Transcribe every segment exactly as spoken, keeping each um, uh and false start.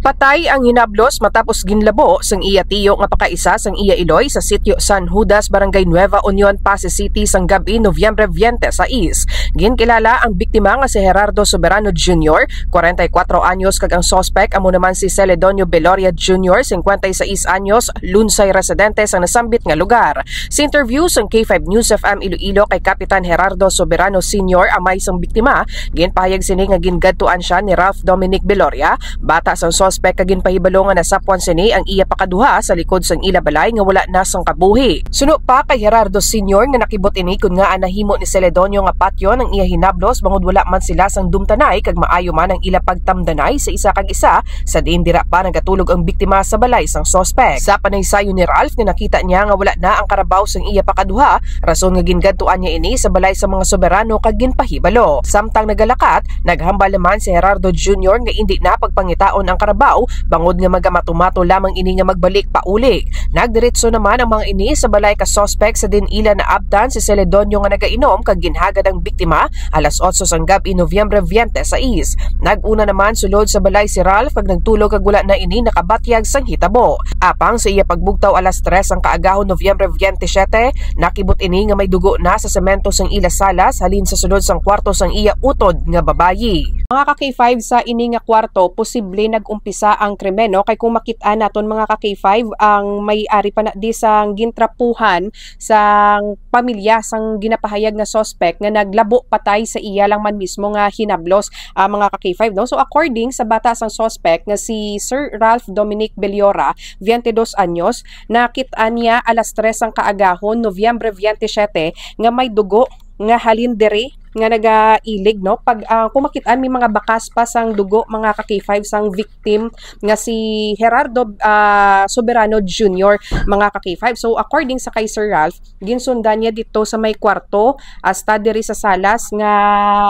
Patay ang hinablos matapos ginlabo sang iya tiyo nga pakaisa sang iya iloy sa sitio San Judas, Barangay Nueva Union, Passi City, sang gab-i, Nobyembre twenty-six. Ginkilala ang biktima nga si Gerardo Soberano Junior, kwarenta y kuwatro anyos, kag ang suspek amo naman si Celedonio Beloria Junior, singkwenta y sais anyos, lunsay residente sa nasambit nga lugar. Sa interview sang K five News F M Iloilo kay Kapitan Gerardo Soberano Senior, amay sang biktima, ginpahayag sini nga gingadtuan siya ni Ralph Dominic Beloria, bata sang suspek, kag ginpahibalo nga nasapwan sini ang iya pakaduha sa likod sang ila balay nga wala na sang kabuhi. Suno pa kay Gerardo Senior nga nakibot ini kon ngaa nahimo ni Celedonio nga patyon ang iya hinablos, bangod wala man sila sang dumtanay kag maayo man ang ila pagtamdanay sa isa kag isa sa diin dira pa nagatulog ang biktima sa balay sang suspek. Sa panaysayon ni Ralph nga nakita niya nga wala na ang karabaw sang iya pakaduha, rason nga gingadtuan niya ini sa balay sa mga soberano kag ginpahibalo. Samtang nagalakat, naghambal naman si Gerardo Junior nga indi na pagpangitaon ang karabaw, bangod nga magamatumato lamang ini nga magbalik pauli. Nagdiretso naman ang mga ini sa balay ka suspek sa diin ila naabtan si Celedonio nga nagainom kag ginhagad ang biktima alas otso sang gab-i, Nobyembre twenty-six. Nag-una naman sulod sa balay si Ralph kag nagtulog kag wala na ini nakabatyag sang hitabo. Apang sa iya pagbugtaw alas tres ang kaagahon, Nobyembre twenty-seven, nakibot ini nga may dugo na sa semento sang ila salas halin sa sulod sang kwarto sang iya utod nga babayi. Mga ka-K five, sa ini nga kwarto, posible nag-umpisa ang krimen, no? Kay kung makit-an naton, mga ka-K five, ang may-ari pa na di sang gintrapuhan sang pamilya sang ginapahayag nga suspek nga naglabo patay sa iya lang man mismo nga hinablos, ah, mga ka-K five, no? So, according sa bata sang suspek nga si Sir Ralph Dominic Beliora, twenty-dos anyos, nakit-an niya alas tres ang kaagahon, Nobyembre twenty-seven, nga may dugo nga halin diri nga nagailig, no? Pag, ah, kung makit-an, may mga bakas pa sang dugo, mga ka-K five, sang victim nga si Gerardo, ah, Soberano Junior, mga ka-K five. So, according sa kay Sir Ralph, ginsundan niya dito sa may kwarto, hasta diri sa salas nga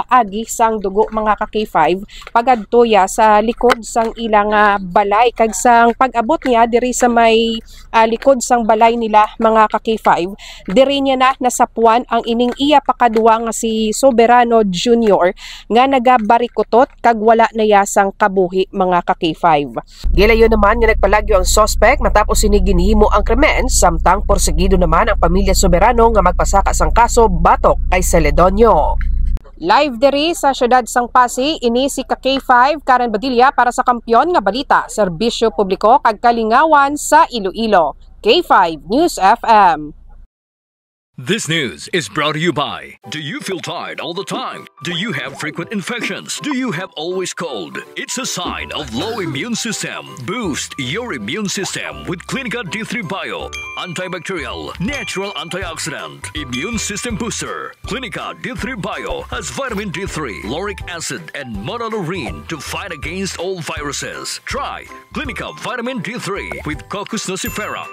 agi sang dugo, mga ka-K five, pagadto ya sa likod sang ila nga balay. Kag sang pag-abot niya diri sa may, ah, likod sang balay nila, mga ka-K five, diri niya na nasapuan ang ining iya pakaduwa nga si Soberano Junior nga nagabarikutot kag wala na ya sang kabuhi, mga ka-K five. Gilayon naman nga nagpalagyo ang suspek matapos sini ginhimo ang krimen, samtang porsigido naman ang pamilya Soberano nga magpasaka sang kaso batok kay Celedonio. Live diri sa siyudad sang Passi, ini si ka K five, Karen Badilla, para sa Kampiyon nga Balita, Serbisyo Publiko kag Kalingawan sa Iloilo. K five News F M. This news is brought to you by: Do you feel tired all the time? Do you have frequent infections? Do you have always cold? It's a sign of low immune system. Boost your immune system with Clinica D three Bio, antibacterial, natural antioxidant, immune system booster. Clinica D three Bio has vitamin D three, lauric acid, and monolaurin to fight against all viruses. Try Clinica Vitamin D three with Cocos nucifera.